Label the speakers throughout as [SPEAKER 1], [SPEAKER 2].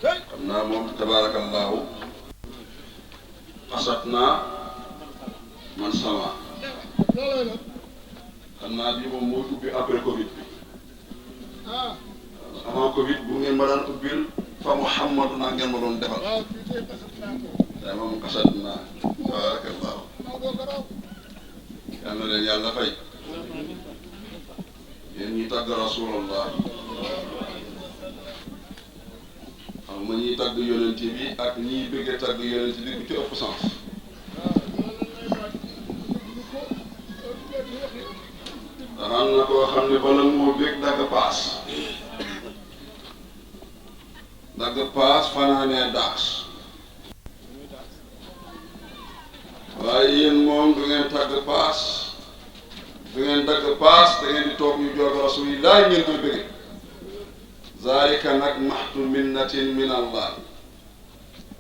[SPEAKER 1] xam naa moom tabaarakallaahu xasat naa man sama xam naa bii moom mooy ubbi après Covid bi avant Covid bu ngeen ma daan ubbil fa Muhammadu naa ngeen ma doon defal tey moom xasat naa tabaarakallaahu yal na leen yàlla fay yéen ñi tàgg rasulallah xam nga ñiy tàgg yonent bi ak ñiy bëggee tàgg yonent bi bu ci ëpp sens am na koo xam ne bala moo bëgg dagg paas fanaanee daas waaye yéen moom du ngeen tàgg paas du ngeen dagg paas da ngeen di toog ñu joog rasulillahi ngeen koy bëggee zalika nag maxtu minnatin min allah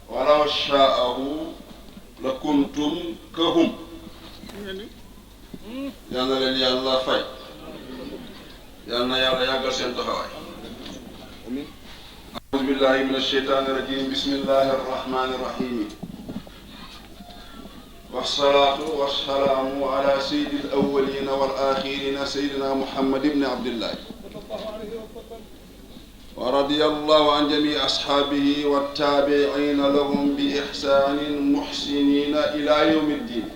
[SPEAKER 1] walaw shaahu la kuntum kahum yal na leen yàlla fay yal na yàlla yàggal seen taxawaay auzu billahi min asheytaani rajim bismillahi arrahmani irrahim wasalaatu wasalaamu ala sayidi alawalina wal axirina sayidina muhammad ibni abdillahi wa radiyallahu an jamii ashaabihi wattaabiciina lahum bi ixsaanin muxsiniina ila yawmi ddin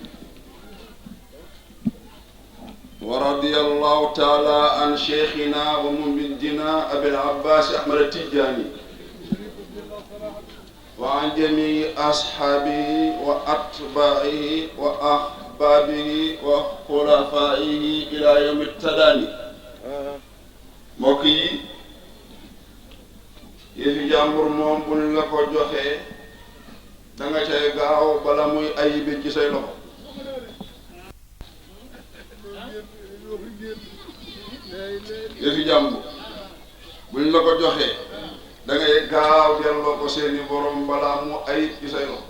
[SPEAKER 1] wa radiyallahu taala an cheikhina wa mumidina abil abbas ahmad tijani wa an jamii ashaabihi wa atbaa'ihi wa ahbaabihi wa xulafaa'ihi ila yawmi ttadaani mbokk yi yëfi jàmbur moom buñ la ko joxee da nga cay gaaw bala muy ayibe ci say loxo yëfi jàmbur buñ la ko joxee da ngay gaaw delloo ko seeni borom balaa mu ayib ci say loxo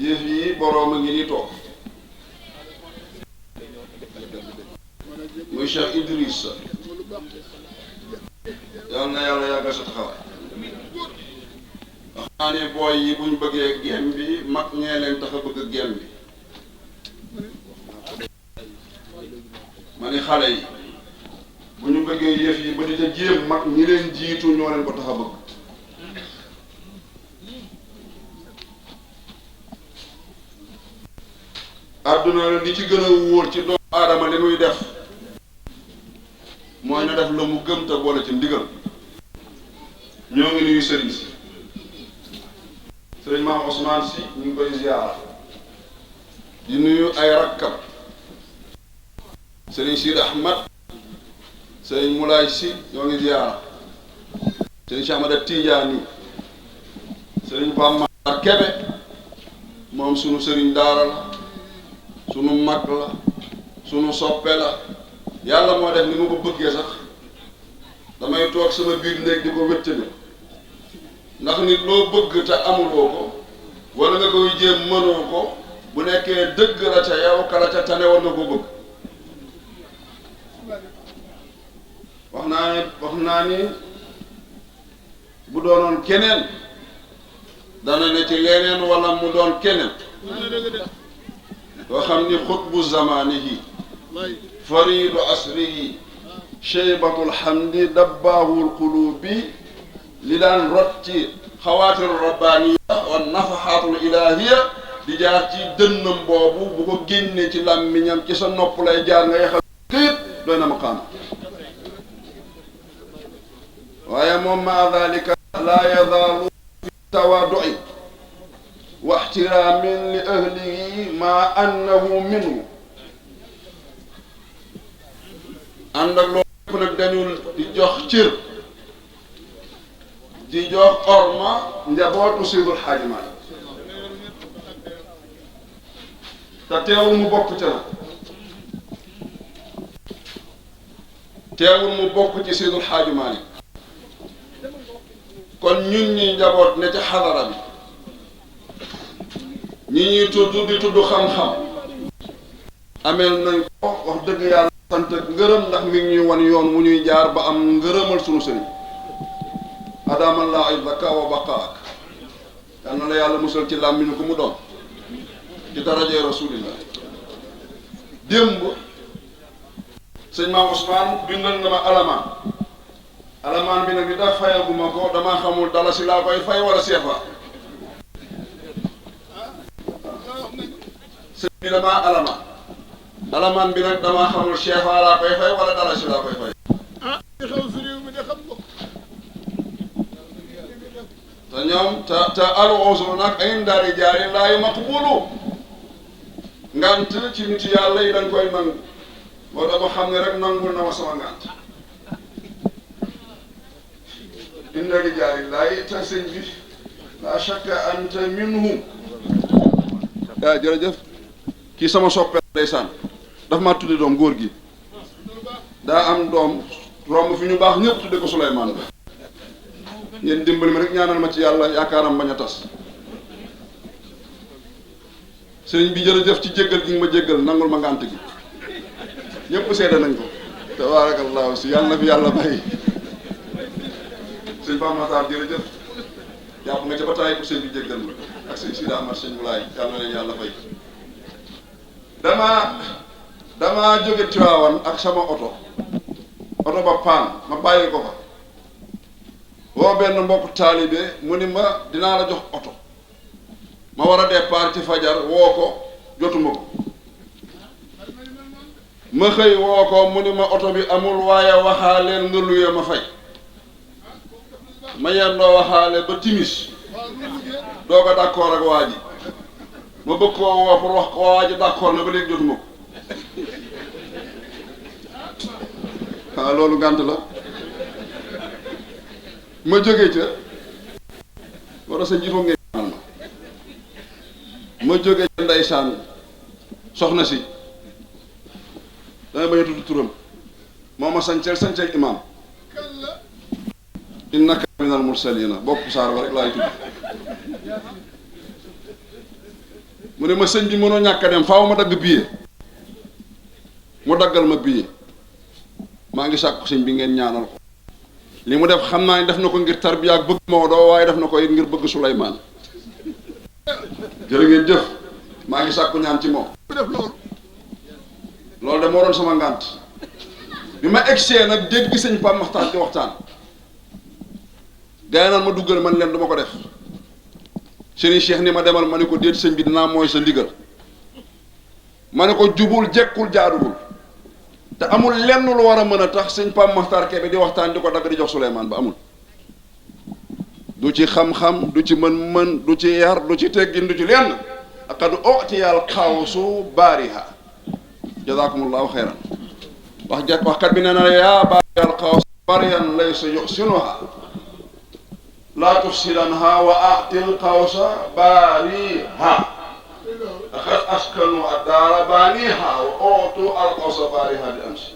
[SPEAKER 1] yëf yi borom a ngi ni toog muy Cheikh Idrissa yal na yàlla yàggal sa taxawaay wax naa ne booy yi buñ bëggee gem bi mag ñee leen tax a bëgg gem bi ma ni xale yi bu ñu bëggee yëf yi ba di ca jéem mag ñi leen jiitu ñoo leen ko tax a bëgg àdduna li ci gën a wóor ci doomu aadama li muy def mooy na def la mu gëm te boole ci ndigal ñoo ngi nuyu sëriñ si sëriñ Maam Ousmane si ñu ngi koy ziyaara di nuyu ay rakkam sëriñ Sidi Ahmad sëriñ Moulay si ñoo ngi ziyaara sëriñ Cheikh Ahmad Tidiane sëriñ Pam Mar Kebe moom sunu sëriñ daara la sunu mag la sunu soppe la yàlla moo def ni ma ko bëggee sax damay toog sama biir néeg di ko wéttali ndax nit loo bëgg te amuloo ko wala nga koy jéem mënoo ko bu nekkee dëgg la ca yow kala ca tane war nga ko bëgg wax naa ni bu doonoon keneen dana ne ci leneen wala mu doon keneen koo xam ni xutbu zamanihi faridu asrihi sheybatul hamdi dabbaahul qulubi li daan rot ci xawaatirul rabbaaniya wa nafaxaatul ilaahiya di jaar ci dënnam boobu bu ko génnee ci làmmiñam ci sa nopp lay jaar nga yaxal këyit doy na maqaam waaye moom maa dalika laa yazaalu fi tawaadu'i wa ixtiraamin li ahlihi maa annahu minhu ànd ak loolu lépp nag dañul di jox cër di jox orma njabootu Seydul Xaaji Maalik te teewul mu bokk ca nag teewul mu bokk ci Seydul Xaaji Maalik kon ñun ñi njaboot ne ca xadara bi ñi ñuy tudd di tudd xam-xam ameel nañ ko wax dëgg yàlla sant ngërëm ndax mi ngi ñuy wan yoon wu ñuy jaar ba am ngërëmal sunu sëriñ adamallahu izzaka wa baqaak yal na la yàlla musal ci làmmiñu ku mu doon ci darajee rasulillah. démb sëñ Maam Ousmane bindal na ma alamaan bi nag li tax fayaguma ko damaa xamul dalasi laa koy fay wala CFA. sëñ bi damaa alamaan bi nag damaa xamul CFA laa koy fay wala dalasi laa koy fay.
[SPEAKER 2] di xew si réew mi de xam nga.
[SPEAKER 1] te ñoom te al-uzru nag inda rijaali laa maqbulu ngant ci nit yàlla yi dañ koy nangu moo tax ma xam ne rek nangul na ma sama ngant inda rijaali laa te sëñ bi la shakka anta minhum. yaa jërëjëf kii sama soppe ndeysaan daf maa tudde doom góor gi daa am doom romb fi ñu baax ñëpp tudde ko Souleymane ba ngeen dimbali ma rek ñaanal ma ci yàlla yaakaaram bañ a tas. sëriñ bi jërëjëf ci jéggal gi nga ma jéggal nangul ma ngànt gi ñëpp seede nañ ko tabaarakallaahu si yàlla na fi yàlla bàyyi. sëñ Pape Matar jërëjëf jàpp nga ca ba taay pour sëñ bi jéggal ma ak sëñ Sida Amar sëñ Moulay yàlla na leen yàlla fay. damaa jóge Tiwaawan ak sama oto ba paan ma bàyyi ko fa woo benn mbokk taalibe mu ni ma dinaa la jox oto ma war a départ ci fajar woo ko jotuma ko ma xëy woo ko mu ni ma oto bi amul waaye waxaaleel nga luye ma fay ma yendoo waxaale ba timis doo ko d'accord ak waa ji ma bëgg koo woo pour wax ko waa ji d'accord na ba léegi jotuma ko loolu ngànt la ma jógee ca war a sa njiitu ngeen ñaanal ma jógee ca ndeysaan soxna si damay bañ a tudd turam moo ma sañceel imaam innaka minal mursalina bopp saar ba rek laay tudd mu ne ma sëñ bi mënoo ñàkk a dem faaw ma dagg billet mu daggal ma billet maa ngi sàkku sëñ bi ngeen ñaanal ko li mu def xam naa ni def na ko ngir tarbiya ak bëgg Maodo waaye def na ko it ngir bëgg Souleymane jërë ngeen jëf maa ngi sàkku ñaan ci moom. loolu de moo doon sama ngànt bi ma egsee nag dégg sëñ Pape Makhtar di waxtaan gaa yi naan ma duggal man leen du ma ko def sëñ Cheikh ni ma demal ma ne ko déet sëñ bi dinaa mooy sa ndigal ma ne ko jubul jekkul jaaduwul te amul lenn lu war a mën a tax sëñ Pape Makhtar Kébé di waxtaan di ko dagg di jox Souleymane ba amul du ci xam-xam du ci mën-mën du ci yar du ci teggin du ci lenn qad utiyal xawsu baariha jazakumullahu xeyran waxkat bi nee na yaa baariyal xaws bariyan laysa yuxsinuha laa tufsidanha wa atil xawsa baariha laqad askanu addaara baaniha wa utu al xawsa baariha bi amsi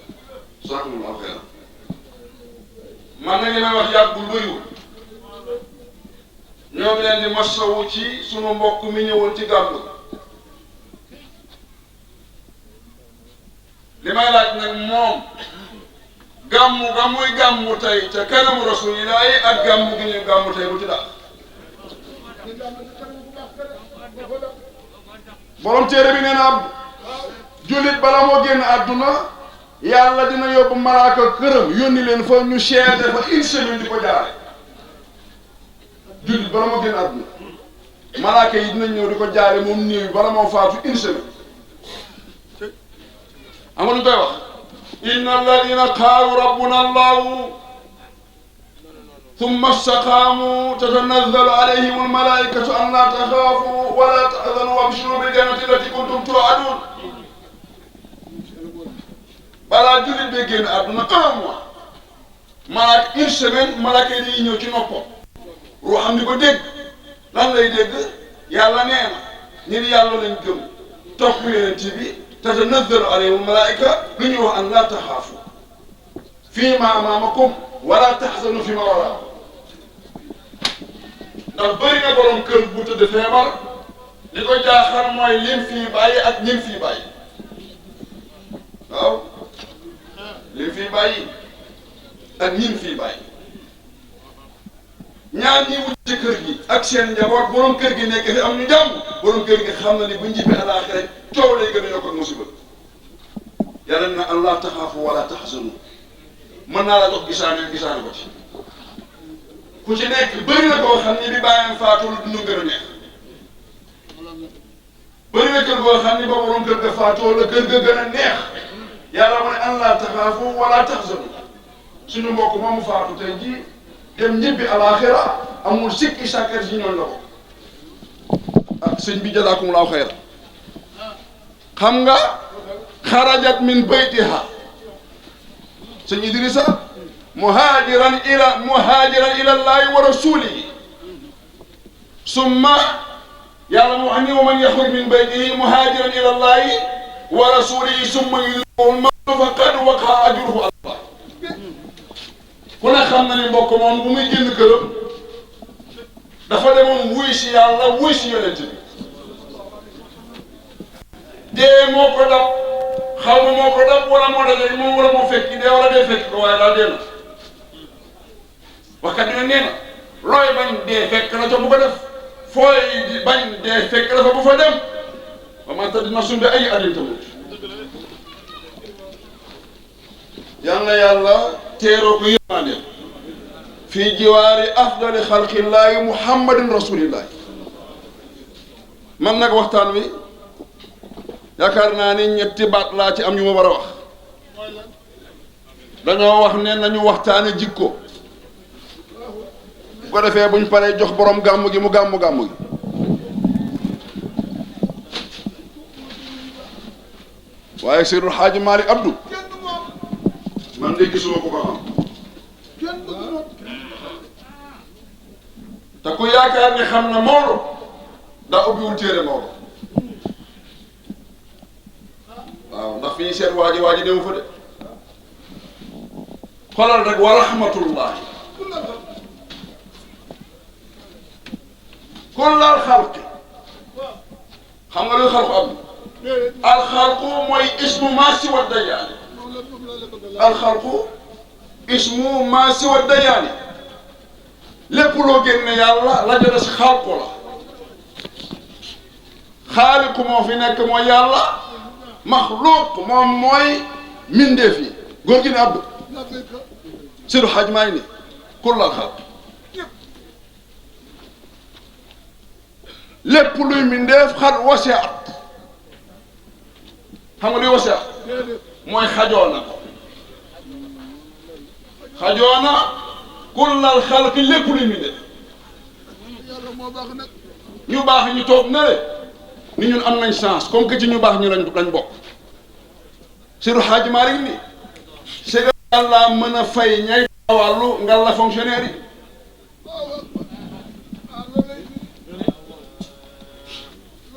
[SPEAKER 1] jazakumullahu xeyran man na li may wax yàggul bëriwul ñoo ngi leen di masawu ci sunu mbokk mi ñëwoon ci gàmmu li may laaj nag moom gàmmu ga muy gàmmu tey ca kanamu rasulillahi ak gàmmu gi ñu gàmmu tey bu ci daal borom téere bi nee na jullit bala moo génn àdduna yàlla dina yóbbu malaaka këram yónni leen fa ñu seede fa une semaine di ko jaare jullit bala moo génn àdduna malaaka yi dinañ ñëw di ko jaare moom néew yi bala moo faatu une semaine ama lu koy wax inna alladina qaalu rabbuna allahu thumma istaqaamu tatanazzalu alayhim almalaikatu an la taxaafu wala tahzanu wabshiru bil jannati allati kuntum tu'adun balaa jullit bee génn àdduna un mois malaaka une semaine malaaka yi dañuy ñëw ci noppam ruu xam di ko dégg lan lay dégg yàlla nee na ñun yàlla lañ gëm topp yonent bi tatanazzalu alayhim almalaika lu ñuy wax an la taxaafu fii ma amaamakum wala taxzanu fi ma waraakum ndax bëri na borom kër bu tëdd feebar li ko jaaxal mooy lim fii bàyyi ak lim fii bàyyi waaw lim fii bàyyi ak lim fii bàyyi ñaar ñi wut ci kër gi ak seen njaboot borom kër gi nekk fi am ñu jàmm borom kër gi xam na ni bu njibbi alaaxira rek coow lay gën a yokk ak musiba yàlla na allah taxaafu wala taxzanu mën naa la jox gisaane ko ci ku ci nekk bëri na koo xam ni bi bàyyam faatu lu dund gën a neex bëri na kër goo xam ni ba borom kër ga faatoo la kër ga gën a neex yàlla mu ne allah taxaafu wala taxzanu suñu mbokk moomu faatu tey jii dem ñibbi alaaxira amul sikki sàkkar si ñoon la ko ah sëñ bi jazaakumullahu xayra xam nga xarajat min baytiha sëñ Idrissa muhaajiran ila llahi wa rasulihi summa yàlla mu wax ni wa man yaxruj min baytihi muhaajiran ila llahi wa rasulihi summa yudrikuhu l-mawtu faqad waqaa ajruhu ala Allah ku ne xam na ni mbokk moom bu muy génn këram dafa demoon wuy si yàlla wuy si yonent bi dee moo ko dab xaw ma moo ko dab wala moo daje moom wala moo fekki dee wala dee fekk ko waaye daal dee na waxkat bi nee na looy bañ dee fekk na ca bu ko def fooy bañ dee fekk na fa bu fa dem wa maa tadri nafsun bi ayyi ardin tamut yal na yàlla teeroo ko yërmande fii jiwaari afdali xalqillaahi muhammadin rasulillahi man nag waxtaan wi yaakaar naa ni ñetti baat laa ci am ñu ma war a wax dañoo wax ne nañu waxtaane jikko bu ko defee buñ paree jox borom gàmmu gi mu gàmmu gi waaye Seydou Hadji Malick Abdou man de gisuma ko xam te ku yaakaar ne xam na Maodo daa ubbiwul téere Maodo waaw ndax fii seet waaji néew fa de xoolal rek wa rahmatullahi kullal xalqi xam nga luy xalqu am alxalqu mooy ismu maa si wa dayaani alxalqu ismu maa si wa dayaani lépp loo génne yàlla la jëlee si xalqu la xaaliqu moo fi nekk mooy yàlla maxluuq moom mooy mindeef yi góor gi ne Abdou Seydu Hadj maa ngi ne kullal xalq lépp luy mindeef xat wasiat xam nga luy wasiat mooy xajoona ko xajoona kullal xalq lépp luy mindeef ñu baax ñu toog na le ni ñun am nañ chance comme que ci ñu baax ñu lañ bokk Seydu Hadji Malick ni c'est yàlla mën a fay ñay wàllu ngal la fonctionnaire yi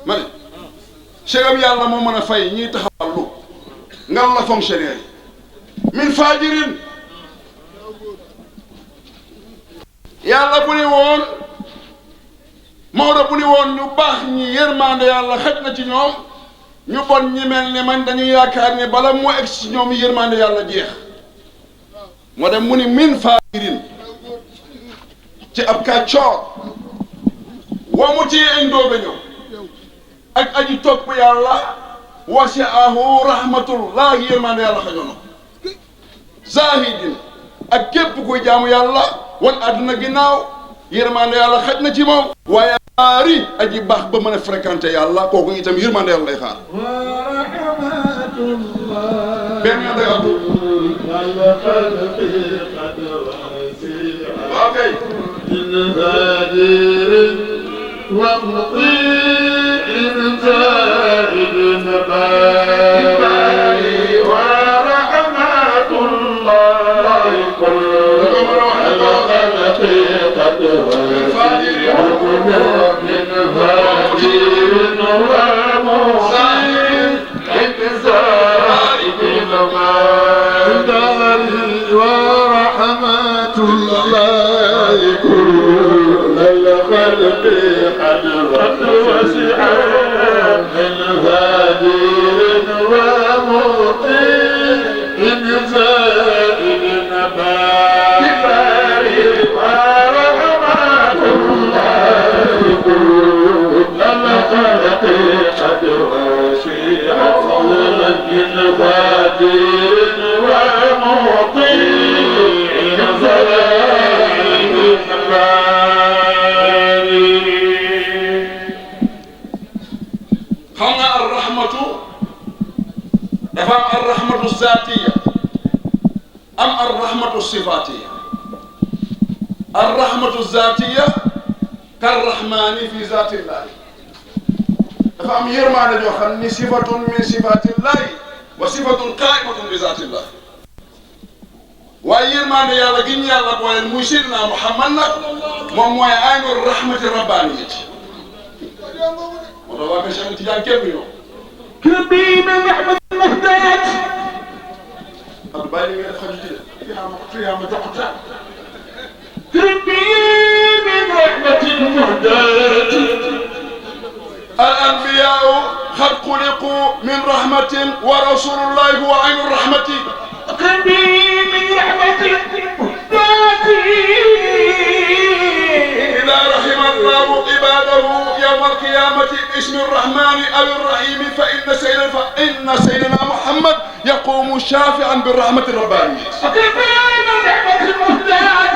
[SPEAKER 1] ma ne segam yàlla moo mën a fay ñiy taxawàllu ngal la fonctionnaire yi min fajirin yàlla bu ni woon Maodo bu ni woon ñu baax ñi yërmande yàlla xaj na ci ñoom ñu bon ñi mel ne man dañuy yaakaar ne bala moo egg ci ñoom yërmande yàlla jeex moo dem mu ni min fajirin ci ab kàccoor wamu ci indoobe ñëw ak aji topp yàlla wasi'ahu rahmatullahi yërmande yàlla xajoon zahidin ak képp kuy jaamu yàlla wan àdduna ginnaaw yërmande yàlla xaj na ci moom waaye aari aji baax ba mën a fréquenté yàlla kooku itam yërmande yàlla lay xaar benn yoon day Abdou waaw kay
[SPEAKER 3] قد وسع من هادر ومطيع زائر نبات ورحمة
[SPEAKER 1] الذاتية أم الرحمة الصفاتية؟ الرحمة الذاتية كالرحمن في ذات الله. فهم يرمان جو خلني صفة من صفات الله وصفة قائمة بذات الله. ويرمان يا لجن يا لبوا المسيرنا محمد مم عين الرحمة الربانية. وروا بشأن تجان كبيرو.
[SPEAKER 3] كبير من رحمة المهدات.
[SPEAKER 1] أربعين من الخجيل فيها متقطع.
[SPEAKER 3] كبير من رحمة المهدات.
[SPEAKER 1] الأنبياء قد خلقوا من رحمة ورسول الله هو عين الرحمة.
[SPEAKER 3] كبير من رحمة المهدات.
[SPEAKER 1] إذا رحم الله عباده يوم القيامة باسم الرحمن أو الرحيم فإن سيدنا محمد يقوم شافعا بالرحمة الربانية.
[SPEAKER 3] كبير من رحمة المهدات.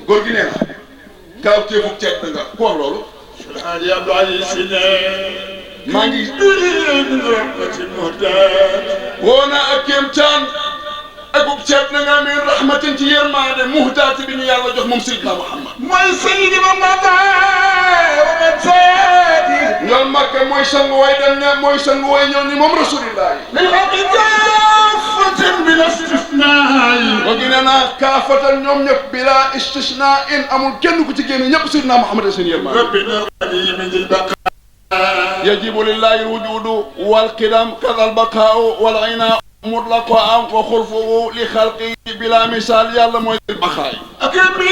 [SPEAKER 1] góor gi nee na kaaw teefug ceeb na nga ku wax loolu.
[SPEAKER 3] Alaaji Abdou Aziz Sy
[SPEAKER 1] maa ngi
[SPEAKER 3] min rahmatil muhdaat.
[SPEAKER 1] woo naa ak kéemtaan akub ceeb na nga min rahmatin ci yërmaande muhdaat bi ñu yàlla jox moom Seydina Muhammad.
[SPEAKER 3] mooy Seydina Muhammad saadi.
[SPEAKER 1] ñoom Makka mooy sang way dem ña mooy sang way ñëw ni moom rasulillah.
[SPEAKER 3] lil xalqi kaaffatan bila istisnaa.
[SPEAKER 1] góor gi nee naa kaafatan ñoom ñëpp bila istisnaa in amul kenn ku ci génn ñëpp Seydina Muhammad seen yërmaande.
[SPEAKER 3] rabbina al-qadiim zil baqaa.
[SPEAKER 1] yajibu lillahi al-wujuudu wal qidam kadha al-baqaa'u wal inaa mutlaqan wa xulfuhu li xalqi bila misaal yàlla mooy baqaay.
[SPEAKER 3] akrami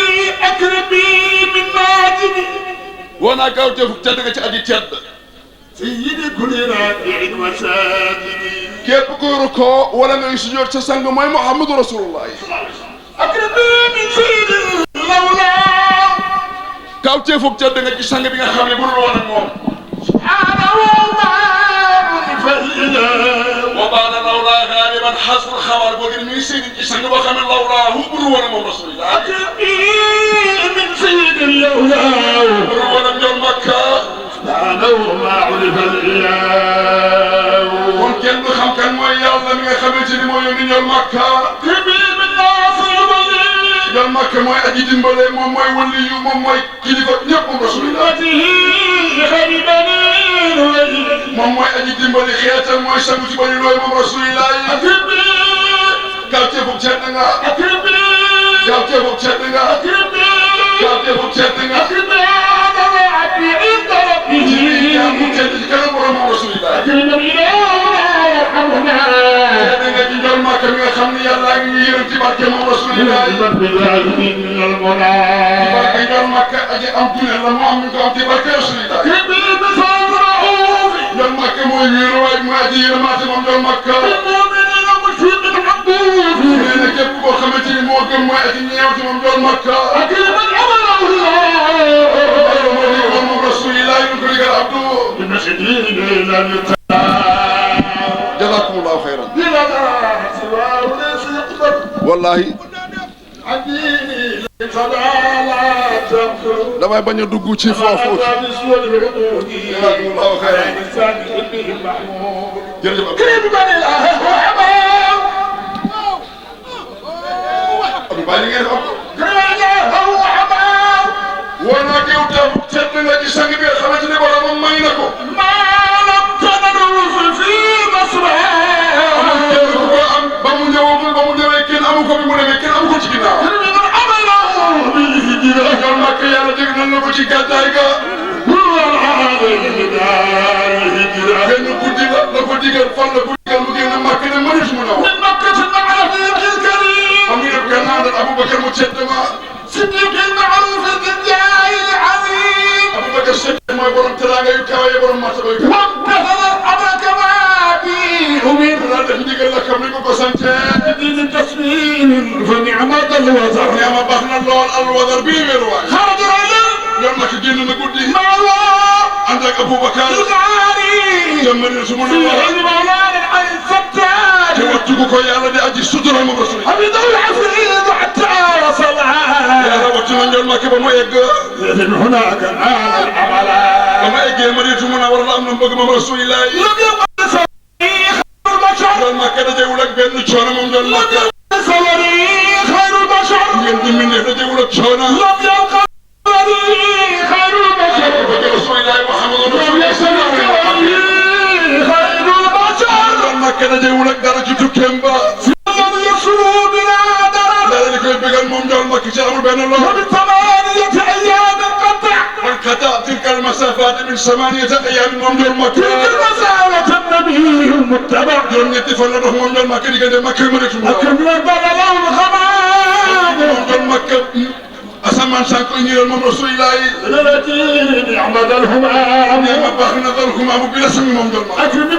[SPEAKER 3] min maajidi.
[SPEAKER 1] woo naa kaw teefug tedd nga ci aji tedd.
[SPEAKER 3] sayyidi kulli raaki'in wa saajidi.
[SPEAKER 1] képp kuy rukkoo wala ngay sujjoot sa sang mooy Muhammadu Rasulullah.
[SPEAKER 3] akrami min sayyidil lawlaa.
[SPEAKER 1] kaw teefug tedd nga ci sang bi nga xam ne bu dul woon ak moom. وبعد لولا غالبا حسب الخبر بقول من سيد الإسلام وخم اللولا هو برونا من رسول الله.
[SPEAKER 3] من سيد اللولا
[SPEAKER 1] برونا من مكة.
[SPEAKER 3] أنا وما عرف الإله.
[SPEAKER 1] ممكن بخم كان مويا الله من خبرتني مويا من مكة.
[SPEAKER 3] كبير من ناس يبلي.
[SPEAKER 1] من مكة موي أجد بلي موي ولي موي كلفة نيب رسول الله. moom mooy aji dimbali xeetam mooy sangu ci bari looy moom rasulillah. kaw teefug tedd nga. kaw teefug tedd nga. kaw teefug tedd nga. mu tedd ci kanam borom moom rasulillah. tedd nga ci njool Makka mi nga xam ne yàlla ngi yërëm ci barke moom rasulillah. ci barke njool Makka aji am dune la mu am ñu ko am ci barke rasulillah. njool Makka mooy wéeru waay mooy aji yërëmaate moom njool Makka. nee na képp koo xamante ni moo gëm mooy aji ñeewte moom njool Makka. moom rasulillah ñu ko digal Abdou. jazakumullahu xayran. wallahi. damay bañ a dugg ci foofu. jazakumullahu xayran. jërëjëf Abdou Baye li ngeen def woo naa teew tam seet nga ci sang bi nga xamante ne boromam may na ko. amul kenn ku ko am ba mu ñëwagul ba mu demee kenn amu ko bi mu demee kenn amu ko ci ginnaaw. ñoom Makka yàlla dégg nañ la ko ci gàddaay ga. benn guddi la ko digal fan la ko digal mu génn Makka ne mënees mu naw. am ñu def gànnaaw daal Aboubacar mu tedd ma. Aboubacar Siddiq mooy borom teraanga yu kawe yi borom martaba yu kawe. daa def ndigal la comme ni ko ko sante. ñaama baax na lool alwadar bii wéeruwaay. ñoom nag génn na guddi. ànd ak Aboubacar. jëmmal na su ma nu wax. te wattu ko yàlla di aji sutura moom rasul. yàlla wattu na njool Makka ba mu egg. ba ma eggee Madinatu Munawwara am na mbëgg moom rasulillah. njool Makka dajewul ak benn coono moom doon Makka.
[SPEAKER 3] سوري خير البشر
[SPEAKER 1] ngeen di mbindeef dajewul ak coono.
[SPEAKER 3] لم يلقى خير البشر
[SPEAKER 1] bëgg Rasulullah Muhammad
[SPEAKER 3] لم يسمعني خير البشر
[SPEAKER 1] doon Makka dajewul ak dara ci tukkeem ba.
[SPEAKER 3] لم يسروا بلا درر
[SPEAKER 1] dara li koy bëggal moom doon Makka ci amul benn lool.
[SPEAKER 3] وبثمانية أيام قطع
[SPEAKER 1] وانقطع تلك المسافات من 8 أيام moom doon Makka.
[SPEAKER 3] تلك مسألة النبي المتبع
[SPEAKER 1] juróom-ñetti fan la dox moom doon Makka diggante Makka ak Madina.
[SPEAKER 3] أكرم ضلل الخمام
[SPEAKER 1] moom doon Makka asamaan sànq la ñëwal moom Rasulullah yi.
[SPEAKER 3] التي نعمد الهمام
[SPEAKER 1] nee ma baax na dal xumaa bu bi la sami moom doon Makka.
[SPEAKER 3] أكرم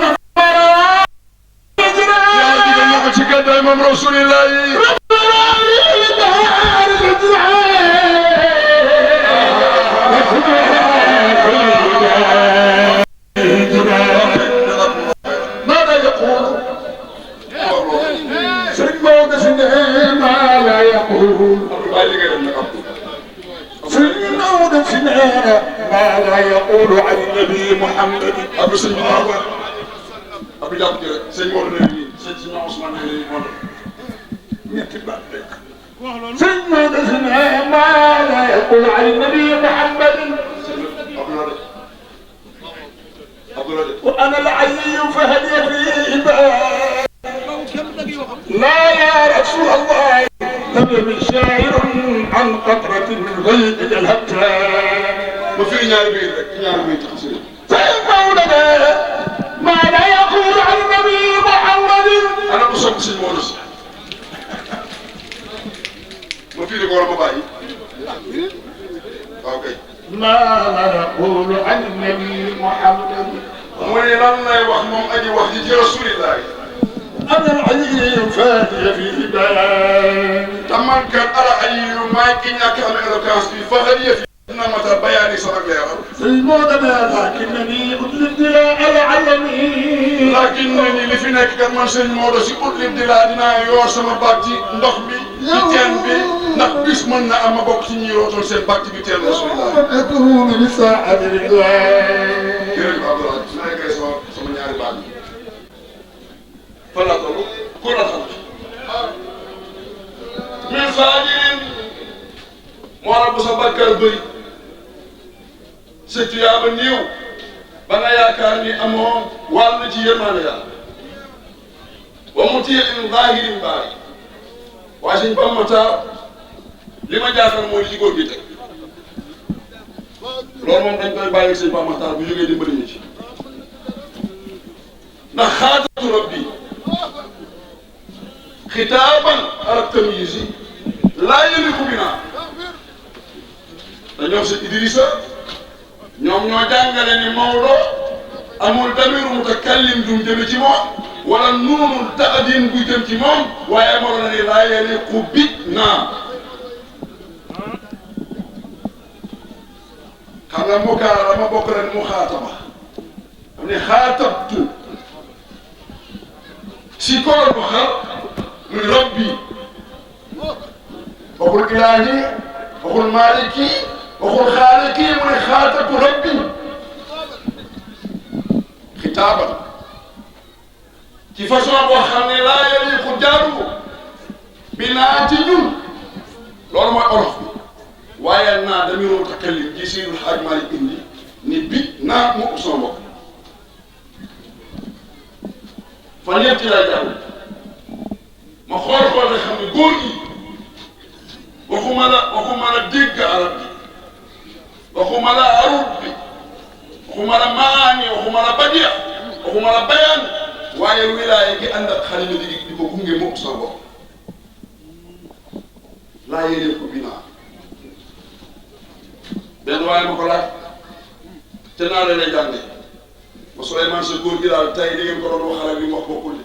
[SPEAKER 1] yàlla digal na ko ci gàddaay moom Rasulullah yi.
[SPEAKER 3] ماذا يقول سيدنا سيدنا ما لا يقول
[SPEAKER 1] bàyyi li ngay def nag Abdou.
[SPEAKER 3] سيدنا سيدنا ما لا يقول عن النبي محمد
[SPEAKER 1] Abdou sëñ bi naa ko Abdou jàpp ci rek sëñ Maodo nee nii sëñ Ousmane nee nii Maodo ñetti baat rek.
[SPEAKER 3] سيدنا سيدنا ما لا يقول عن النبي محمد وأنا العلي فهل يفي لا يا رسول الله لم يمن شاعر عن قطرة من غيب الهبتان
[SPEAKER 1] ma firi ñaari biir rek ñaari biir tax si.
[SPEAKER 3] سيدنا ما لا يقول عن النبي محمد
[SPEAKER 1] ana ko sopp sëñ Maodo si. ma firi ko wala ma bàyyi. waaw kay.
[SPEAKER 3] ما لا يقول عن النبي محمد
[SPEAKER 1] mu ne lan lay wax moom aji wax ji ci Rasulillah yi.
[SPEAKER 3] أنا العلي فهل يفي بيان
[SPEAKER 1] te man kat ala ay yu may ki ñàkk am éloquence bi fa xëy yëf yi dina matal bayaani sama leeral.
[SPEAKER 3] سيدنا لكنني أطلب دلاء العالمين
[SPEAKER 1] lakin ne ni li fi nekk kat man sëñ Maodo si ut lim di laa dinaa yor sama baat ci ndox mi ci teen bi ndax bis mën na am ma bokk ci ñi yootoon seen baat ci bi teen Rasulillah.
[SPEAKER 3] أكون بساعة الرضوان
[SPEAKER 1] jërëjëf Abdoulaye su ma yeggee sama ñaari baat yi. fan laa toll ku la xam. min faajirin moo la bu sa bàkkaar bëri sa tuyaaba néew ba nga yaakaar ni amoo wàll ci yërmaande yàlla wa mutiin zahirin baari waaye suñ Pape Matar li ma jaaxal mooy li ci góor gi teg loolu moom dañ koy bàyyi sëñ Pape Matar bu jógee dimbali ñu ci ndax xaatatu rabbi xitaaban ala tamyizi laa yaliqu binaa te ñoom sëñ Idrissa ñoom ñoo jàngale ni Maodo amul damiru mutakallim jum jëme ci moom wala nuunul taadin buy jëm ci moom waaye Maodo na ni laa yaliqu binaa xam nga mukaara dama bokk rek mu xaataba am ne xaatabtu si kool bu xar muy rabbi waxul ilaahi waxul maaliki waxul xaaliki mu ne xaatabtu rabbi xitaaban ci façon boo xam ne laa yaliqu jaaru bi naa ci ñun loolu mooy olof bi waaye naa damiru mutakallim ji Seydil Hadj Malick indi ni bi naa mu sama bopp fan yëpp ci lay jàll ma xool rek xam ne góor gi waxuma la dégg arab bi waxuma la arut bi waxuma la maani waxuma la badiya waxuma la bayaan waaye wilaaya gi ànd ak xalima di ko gunge mu sama bopp laa yéene ko binaa benn waaye ma ko laaj te naa leen lay jàngee ba Souleymane sa góor gi daal tey di ngeen ko doon waxal ak li mu wax bokkul de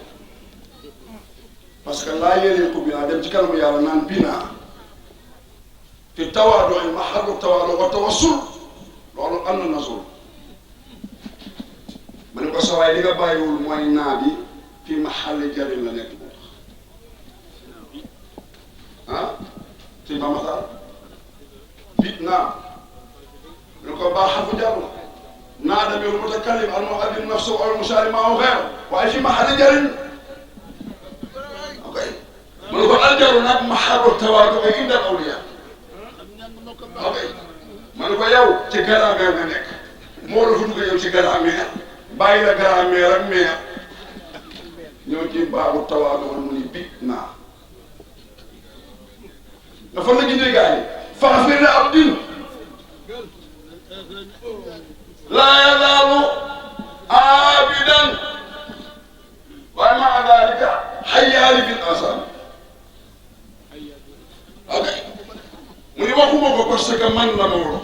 [SPEAKER 1] parce que laa yéene ko binaa dem ci kanamu yàlla naan binaa fi tawaadu ay mahallu tawaadu wa tawassul loolu am na nasul ma ne ko sa waay li nga bàyyiwul mooy naa bi fi mahalli jarin la nekk bu tax ah si Mamatar bit naa ñu ko baax xafu jar la naa damiru mutakallim al muqaddim nafsu al musaari maa wu xeer waaye fi mahalli jarin ajaru nag mahabu tawaadu ay indal awliya ok ma ne ko yow ci grammaire nga nekk moo la fa dugg yow ci grammaire bàyyi la grammaire ak meer ñëw ci baabu tawaadu wala mu ni bi naa dafa la gisee gars yi faxfir li abdin laa yazaalu aabidan waaye maa daalika xayyaali bil asaan ok mu ni waxuma ko parce que man la Maodo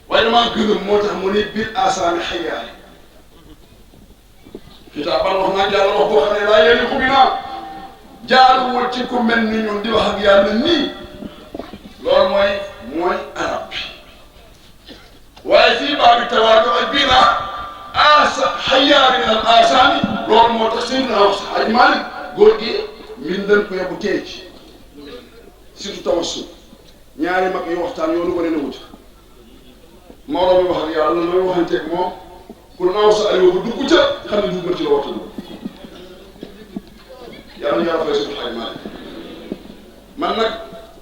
[SPEAKER 1] waaye damaa gërëm moo tax mu ni bil asaani xayyaali kitaaban wax naa jàll wax boo xam ne laa yéeli ko bi naa jaaruwul ci ku mel ni ñun di wax ak yàlla nii loolu mooy arab bi waaye fii baabi tawaadu ak bii naa asa xayyaari min al asaani loolu moo tax Seydina wax Aj Malik góor gi min dañ ko yóbbu tey ci surtout tawassul ñaari mag yu waxtaan yoonu ko ne na wuti Maodo mi wax ak yàlla nooy waxanteeg moom pour naaw sa ayoo bu dugg ca xam ne dugg ci la waxtu yàlla yàlla fay suñu Aj Malik man nag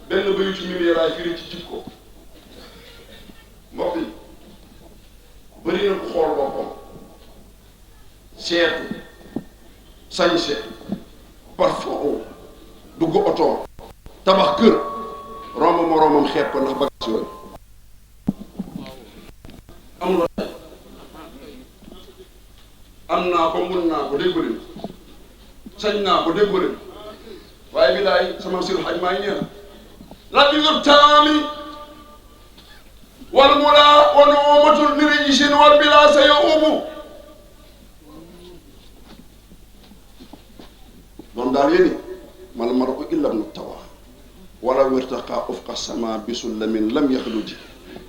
[SPEAKER 1] benn bayu ci mimi laay firi ci jikko mbokk yi bëri na ku xool boppam seetu sañse parfum dugg oto tabax kër romb moroomam xeeb ko ndax bagage yooyu amul am naa ko mun naa ko dégg leen sañ naa ko dégg leen waaye bilaay sama sil xaj maa ngi nee na la bisu taami wal mulaa wa nuumatul mirijisin wal bilaa sa ya ubu doon daal yéeni mal mar'u illa ibnu tawa wala wirtaqa ufqa sama bisullamin lam yaxluji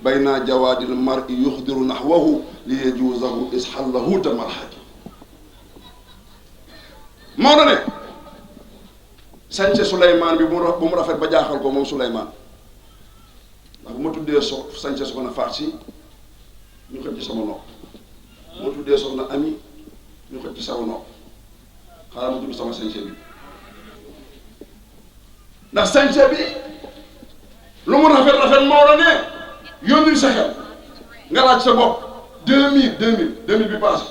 [SPEAKER 1] bayna jawaadil mar'i yuxdiru naxwahu li yajuuzahu isxallahu tamarxaji moo na ne sañse Souleymane bi bu mu rafet ba jaaxal ko moom Souleymane ndax bu ma tuddee sañse soxna Faat Si ñu xëcc ci sama nopp bu ma tuddee soxna Ami ñu xëcc ci sama nopp xaaral ma tudd sama sañse bi ndax sañse bi lu mu rafet rafet moo la ne yónnil sa xel nga laaj sa bopp 2000 bi passé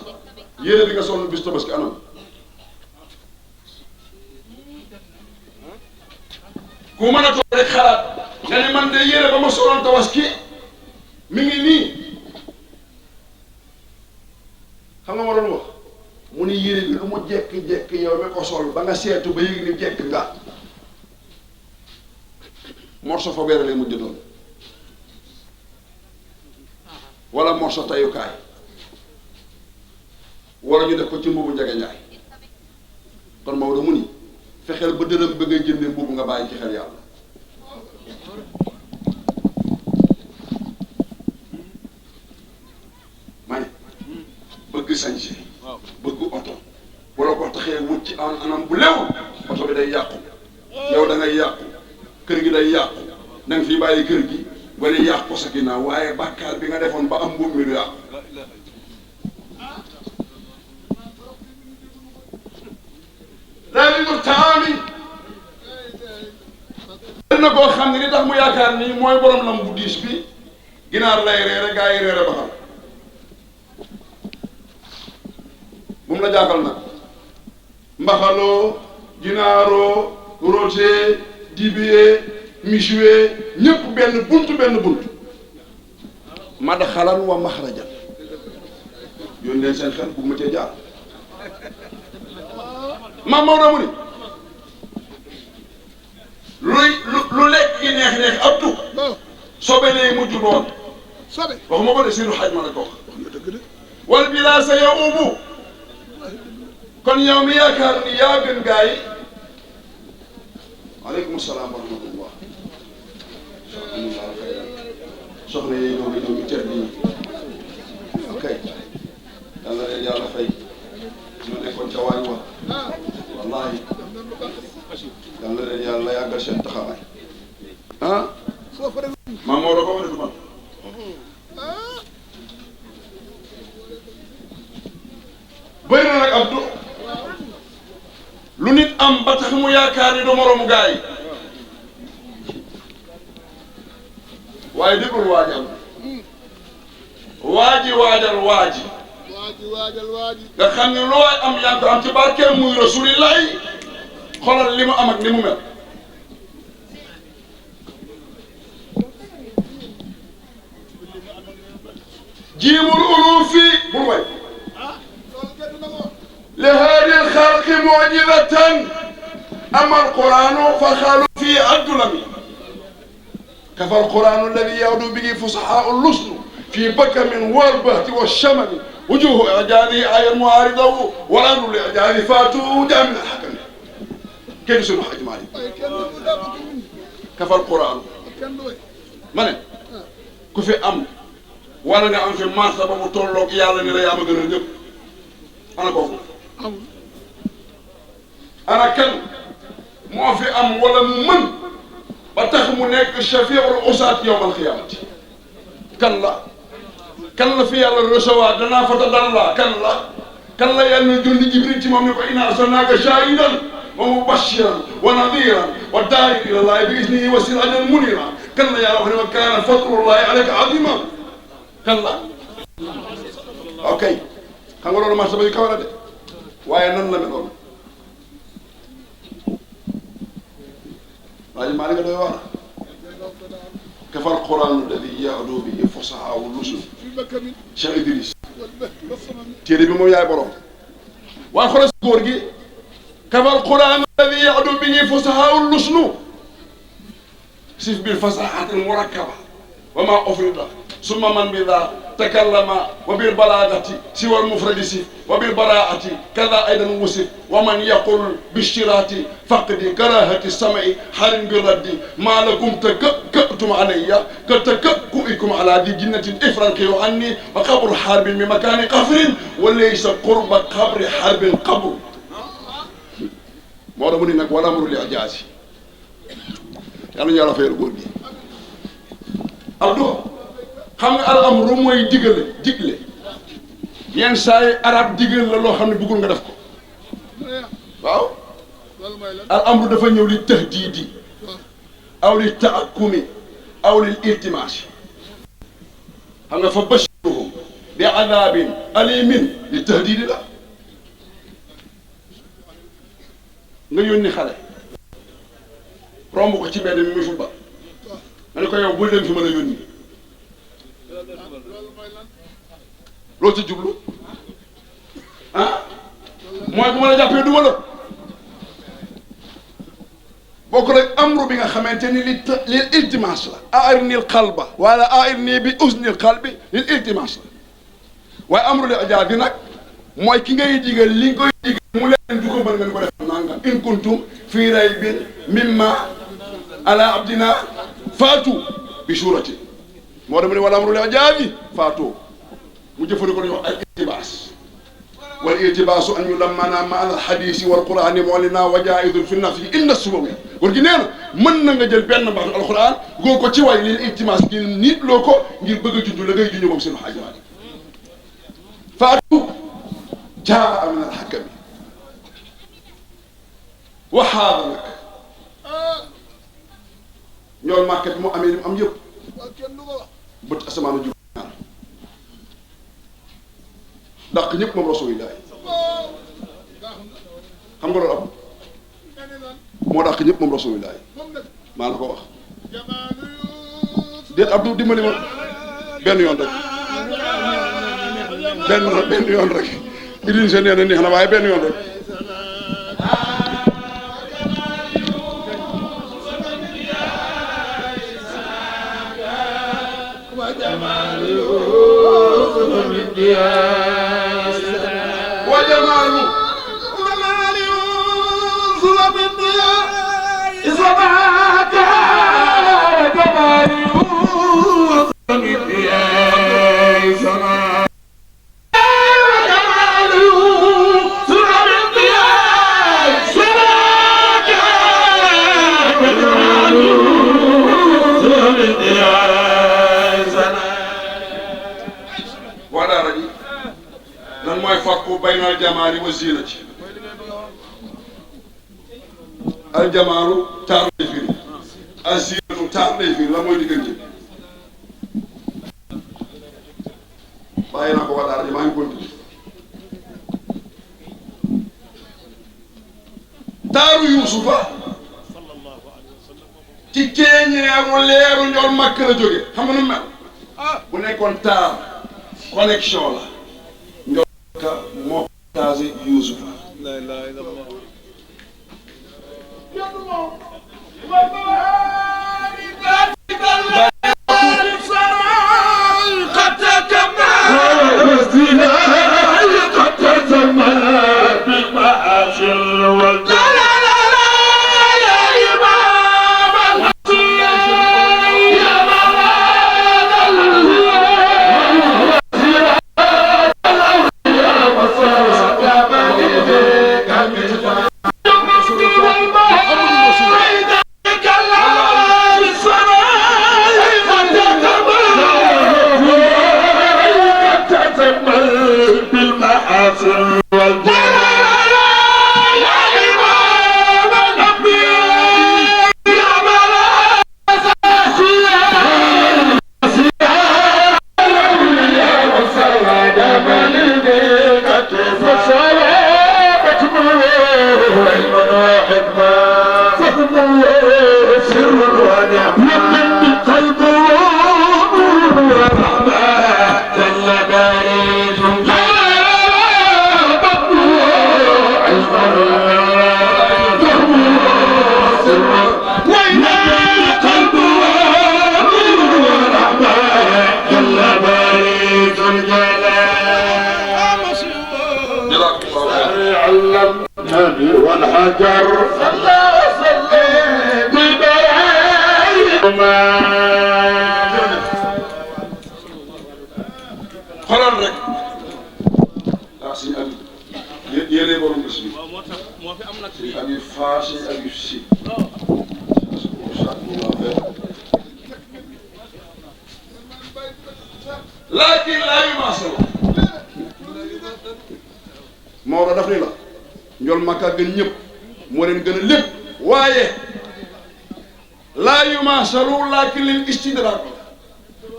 [SPEAKER 1] yére bi nga sonn bis Tabaski anam ku mën a toog rek xalaat nga ne man de yére ba ma soloon Tabaski mi ngi nii xam nga ma doon wax mu ni yére bi lu mu jekk-jekk yow mi ko sol ba nga seetu ba yëg ni jekk nga morso fa weerale mujj doon wala morso tayukaay wala ñu def ko ci mbubu njege njaay kon Maodo mu ni fexeel ba dërëm ba ngay jëndee mbubu nga bàyyi ci xel yàlla ma ne bëgg sañse bëgg oto wala ko taxee wut ci anam bu lew oto bi day yàqu yow da ngay yàqu kër gi day yàqu da nga fi bàyyi kër gi wala yàqu ko sa ginnaaw waaye bàkkaar bi nga defoon ba am mbubb mi du yàqu léegi ñu taami na koo xam ne li tax mu yaakaar ni mooy borom lam bu diis bi ginaar lay reere gaa yi reere ba xam bu mu la jàppal nag mbaxaloo ginaaroo roté dibiyee misuwee ñëpp benn bunt madxalan wa maxrajan yoon leen seen xel bu ma cee jaar maam Maodo mu ni lu lekk gi neex ab tu sobe lay mujj doon waxuma ko de Seydou Hadj ma la ko wax wal bilaa sa ya ubu kon yow mi yaakaar ni yaa gën gaa yi aleykum salaam wa rahmatullah soxna yi ñoo ngi teel nii ok yàlla leen yàlla fay ñu nekkoon ca waañ wa wallahi yàlla leen yàlla yàggal seen taxawaay ah maam moo ko wax du man bëri na nag Abdou lu nit am ba tax mu yaakaar ni du moroomu gaa yi waaye déggul waajal waaji waajal waaji
[SPEAKER 2] waajal waaji
[SPEAKER 1] nga xam ne lu waay am yaa ngi ko am ci barkeem muy rasulillahi xoolal li mu am ak ni mu mel jiimul ulufi bul way li haadi alxalqi mujizatan ama alquranu fa xaalu fii addulami kafa alquranu alladi yawdu bihi fusahaau lusnu fi bakamin walbahti walchamami wujuhu ijaadi ayan muaridahu walandu li ijaadi faatu jaamin alxakami kenn sunu xaj maali kafa alquranu ma ne ku fi am wala nga am fi martaba bu tolloog yàlla ni la yaa ma gën a ñëpp ana kooku ana kan moo fi am wala mu mën ba tax mu nekk shafiul usaat yowmal xiyaamati kan la fi yàlla recevoir danaa fata dan la kan la yàlla jonni jibril ci moom ni ko inna arsalnaaka shaahidan wa mubashiran wa nadiran wa daa'iran ila llaahi bi iznihi wa siraajan muniira kan la yàlla wax ne wa kaana fadlullaahi alayka aziima kan la ok xam nga loolu martaba yu kaw la de waaye nan la meloon waaye maa nga doy waar kafa alquran alladi ya'lu bihi fusahaa lusul Cheikh Idriss téere bi moom yaay borom waaye xoolal si góor gi kafa alquran alladi ya'lu bihi fusahaa lusnu sif bil fasahaati murakkaba wa ma ufrida summa man bi daa takallama wa bil balaagati si wal mufradi si wa bil baraati kada aydan wusif wa man yaqul bishiraati faqdi karahati samai xarin bi raddi maa lakum takakkatum alayya ka takakkuikum ala di jinnatin ifranqiyu anni wa qabru xarbin mi makaani qafrin wa laysa qurba qabri xarbin qabru moo tax mu ni nag wala amru li ajaasi yàlla ñu yàlla fayal góor gi Abdou xam nga al amru mooy digle yenn saa yi arab digal la loo xam ne bëggul nga def ko waaw al amru dafa ñëw li tahdiidi aw li taakumi aw lil iltimaasi xam nga fa bashiruhum bi adabin alimin li tahdiidi la nga yónni xale romb ko ci mbedd mi muy football nga ne ko yow bul dem fi ma la yónni loo ci jublu ah mooy bu ma la jàppee duma la bokk rek amru bi nga xamante ni li iltimas la airnil qalba wala airni bi usnil qalbi lil iltimas la waaye amru li ajaab bi nag mooy ki ngay digal li nga koy digal mu leen du ko mën ngeen ko def nangam in kuntum fii raybin mimma ala abdina faatu bi suurati moo dama ne wala amru li ajaabi faatu mu jëfandikoo dañuy wax al iltibaas wal iltibaasu an yulammana ma al hadisi wal qurani mu'lina wa jaa'idun fi nafsi inna subawi góor gi nee na mën na nga jël benn baatu alquran góor ko ci way lil iltibaas ngir nit loo ko ngir bëgg a junj la ngay junj moom seen xaajaat faatu jaa min al hakami waxaaba nag ñool màkk bi mu amee li mu am yëpp bët asamaanu ju ñaar dàq ñëpp moom rasulillah xam nga loolu am moo dàq ñëpp moom rasulillah maa la ko wax déet Abdou dimbali ma benn yoon rek benn yoon rek Idrissa nee na neex na waaye benn yoon rek وجمال يوسف من ضياء سماك جمال يوسف من ضياء سماك وجمال يوسف من ضياء سماك وجمال يوسف من ضياء سماك ولا رجل lan mooy farqu bayna aljamaali wa zinati aljamaalu taar lay firi azinatu taar lay firi la mooy diggante bàyyi naa ko waa daara ji maa ngi continué taaru Yuusufa ci ceeñeeru leeru njool màkk la jóge xam nga nu mel bu nekkoon taar connexion la njool màkka moo taase Yuusufa la ilaha illallah
[SPEAKER 3] والحجر صلى وسلم ببراهما
[SPEAKER 1] xoolal rek suñu abi yéene borom bés bi suñu abi faa suñu abi si laakin laa yumaasal Maodo daf ni la njool Makka gën ñëpp moo leen gën a lépp waaye laa yumaasalu laakin lil istidraak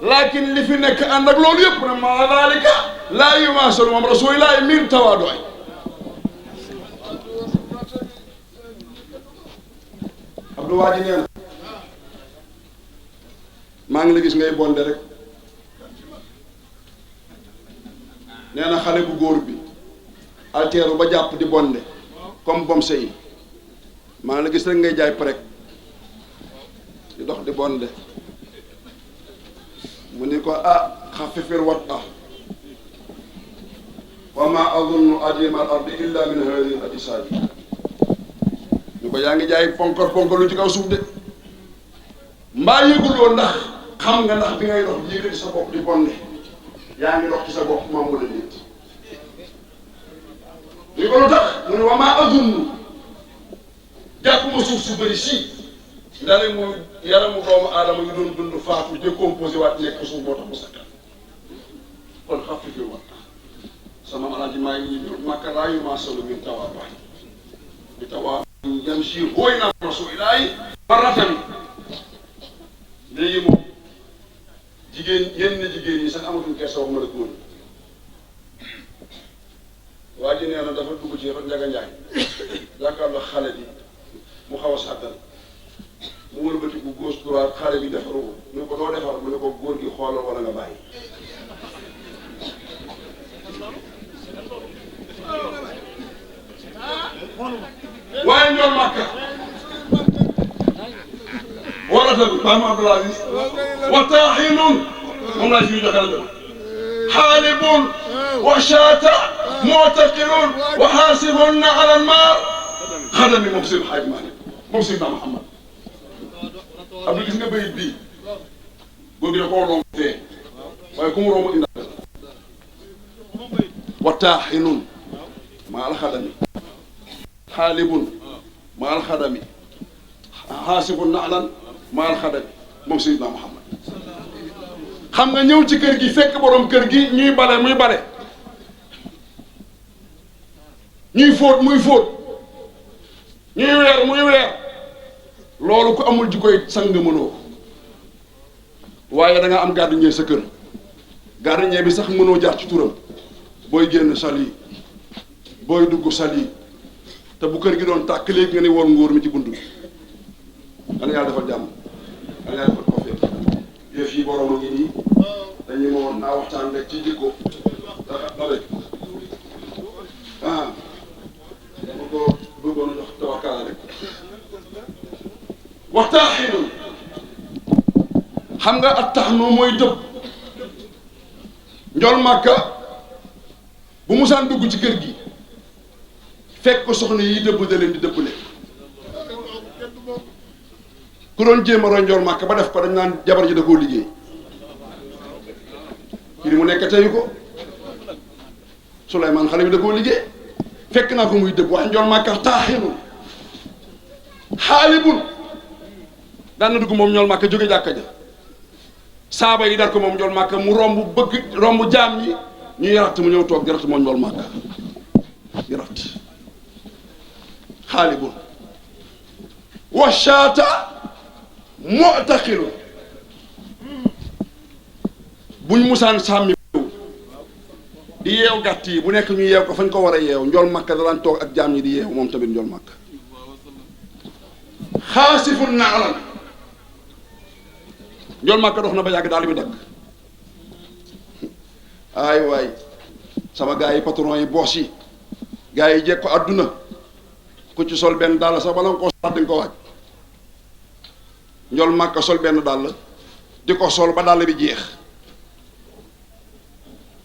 [SPEAKER 1] laakin li fi nekk ànd ak loolu yëpp nag maa daalika laa yumaasalu moom rasuulillaahi min tawaadu Abdou Waaji nee na maa ngi la gis ngay bonde rek nee na xale bu góor bi alteeru ba jàpp di bonde comme bomse yi maa ngi la gis rek ngay jaay prek di dox di bonde mu ni ko xafifir wat wa ma azunnu adima al ardi illa min hadihi al ajsadi ñu ko yaa ngi jaay ponkal lu ci kaw suuf de mbaa yëguloo ndax xam nga ndax bi ngay dox yëgati sa bopp di bonde yaa ngi dox ci sa bopp moom wala déet li ko lu tax mu ne wa maa azunnu jàppuma suuf su bëri si ndale mu yaramu doomu aadama yu doon dund faatu décomposé waat nekk suuf moo tax mu sakkan kon xafifi wat sama alaaji maa ngi ñu Makka laa yumaasalu min tawaadu bi tawaadu yamshi bayna rasuulillaahi marratan léegi moom yenn jigéen ñi sax amatuñ kersa wax ma la góor waa ji nee na dafa dugg ci Njaga Njaay jàkkaarloo xale bi mu xaw a sàggal mu wëlbati bu gauche droite xale bi defaru ko mu ne ko doo defar mu ne ko góor gi xoolal wala nga bàyyi waaye njool Makka warata bi maam Abdul Aziz wa taaxinun moom laa siy joxe la xaalibun wa shaata mu'taqilun wa xaasibun ala al-maar xadami moom seen xaaj Maalik moom seen naa Muhammad Abdou gis nga bayit bii góor gi da koo romb fee waaye ku mu romb indaale wa taaxinun ma alxadami xaalibun ma alxadami xaasibun na'lan ma alxadami moom Seydina Muhammad xam nga ñëw ci kër gi fekk borom kër gi ñuy bale muy bale ñuy fóot muy fóot ñuy weer muy weer loolu ku amul ji koy sang mënoo ko waaye da nga am gàddu ñëw sa kër gardien bi sax mënoo jaar ci turam booy génn sali booy dugg sali te bu kër gi doon tàkk léegi nga ne woon ngóor mi ci bunt bi yal na yàlla defal jàmm yal na yàlla defal ko fekk yëf yi borom a ngi nii dañu ma woon naa waxtaan rek ci jikko da rek dama ko bëggoon a jox tawakkaala rek waxtaan xinul xam nga at tax noo mooy dëbb njol màkka bu musaan dugg ci kër gi fekk ko soxna yi dëbb da leen di dëbbale ku doon jéem a roy njol màkka ba def ko dañ naan jabar ji da koo liggéey ci li mu nekk teyu ko Souleymane xale bi da koo liggéey fekk naa ko muy dëbb waaye njol màkka taaxinul xaalibul daan na dugg moom njol màkka jóge jàkka ja saaba yi dar ko moom njol màkka mu romb jaam ñi ñu yarat mu ñëw toog di rat moom njol màkka di rat xaalibul washaata mu'taqilu buñ musaan sàmmi di yeew gàtt yi bu nekk ñu yeew ko fañ ko war a yeew njol màkka daan toog ak jaam ñi di yeew moom tamit njol màkka xaasifun naalan njol màkka dox na ba yàgg daal bi dagg ay waay sama gars yi patron yi boss yi gars yi jekk ko àdduna ku ci sol benn dàll sax bala nga koo sax di nga ko waaj njol màkka sol benn dàll di ko sol ba dàll bi jeex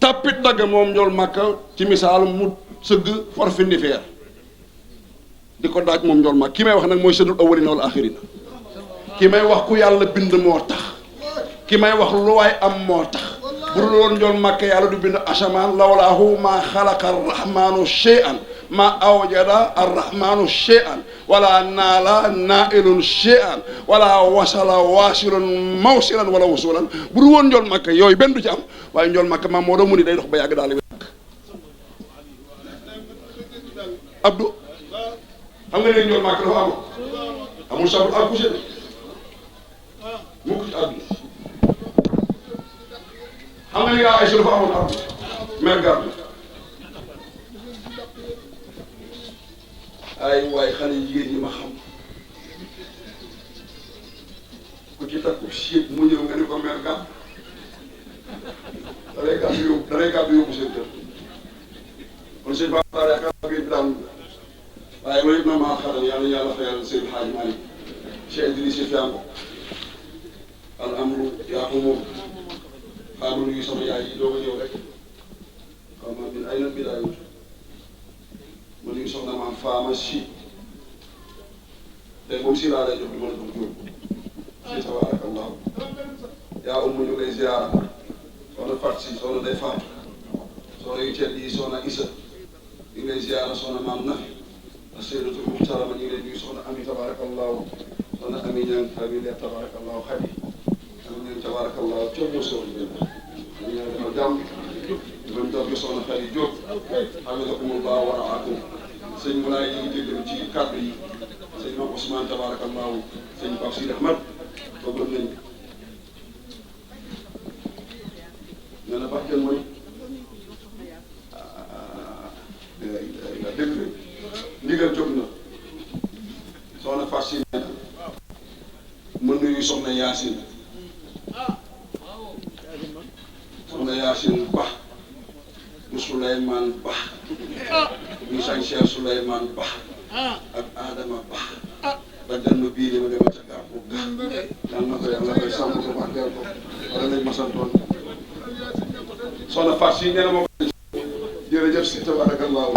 [SPEAKER 1] tàppit dagg moom njol màkka ci misaal mu sëgg forfindi feer di ko daaj moom njol màkka ki may wax nag mooy sëddul awwalina wal axirina ki may wax ku yàlla bind moo tax ki may wax lu waay am moo tax bu dul woon njol màkka yàlla du bind asamaan lawlaahu maa xalaqa arrahmanu shay'an maa awjada arrahmanu shay'an wala naala naailun shay'an wala wasala wasilun mawsilan wala wusulan bu dul woon njol màkka yooyu benn du ci am waaye njol màkka maam moo doon mu ni day dox ba yàgg daal di wekk Abdou xam nga ne njol màkka dafa am amul sabul accouché de mukk ci àdduna xam nga ni yaa Aïcha dafa amoon am mère garde ay waay xale jigéen ñi ma xam ku ci takku siib mu ñëw nga ni ko mère garde dalay gàddu yóbbu seen kër kon sëñ Ba yaakaar naa bi daan waaye loolu yëpp na maa xaral yàlla yàlla fayal Seydi Hadji Malick Cheikh Idrissa Fiango al amru yaa ko moom xaaral nuyu sama yaay yi doog a ñëw rek xaw ma min ay na bidaayu ma nuyu soxna maam Faama si tey moom si laa lay jox du ma la jox jóob si tabarakallahu yaa umma ñu lay ziara soxna Fat si soxna day faatu soxna yu tedd yi soxna Isa ñu ngi lay ziara soxna maam Nafi ak Seydatu Muxtarama ñu ngi lay nuyu soxna Ami tabarakallahu soxna Ami ñang famille tabarakallahu xadi am tabarakallahu coow moo soxla ñu ñaan defal jàmm man toog gi soxna Xadi Jóob hamidakumullah wa raakum sëñ Moulay ñu ngi jéggalu ci kàddu yi sëñ Mame Ousmane tabarakallahu sëñ Pape Sidi Ahmad bëggoon nañ nee na bàjjen mooy nga dégg ndigal jóg na soxna Fatou si nee na mën nuyu soxna Yaasin soxna Yaasin Ba mu Souleymane Ba mu sañ Cheikh Souleymane Ba ak Adama Ba ba dem bii li ma demal ca gàpp yal na ko yàlla koy sàmm ko barkeel ko wala nañ ma santoon soxna Fatou si nee na moo ko jërëjëf si tabarakallahu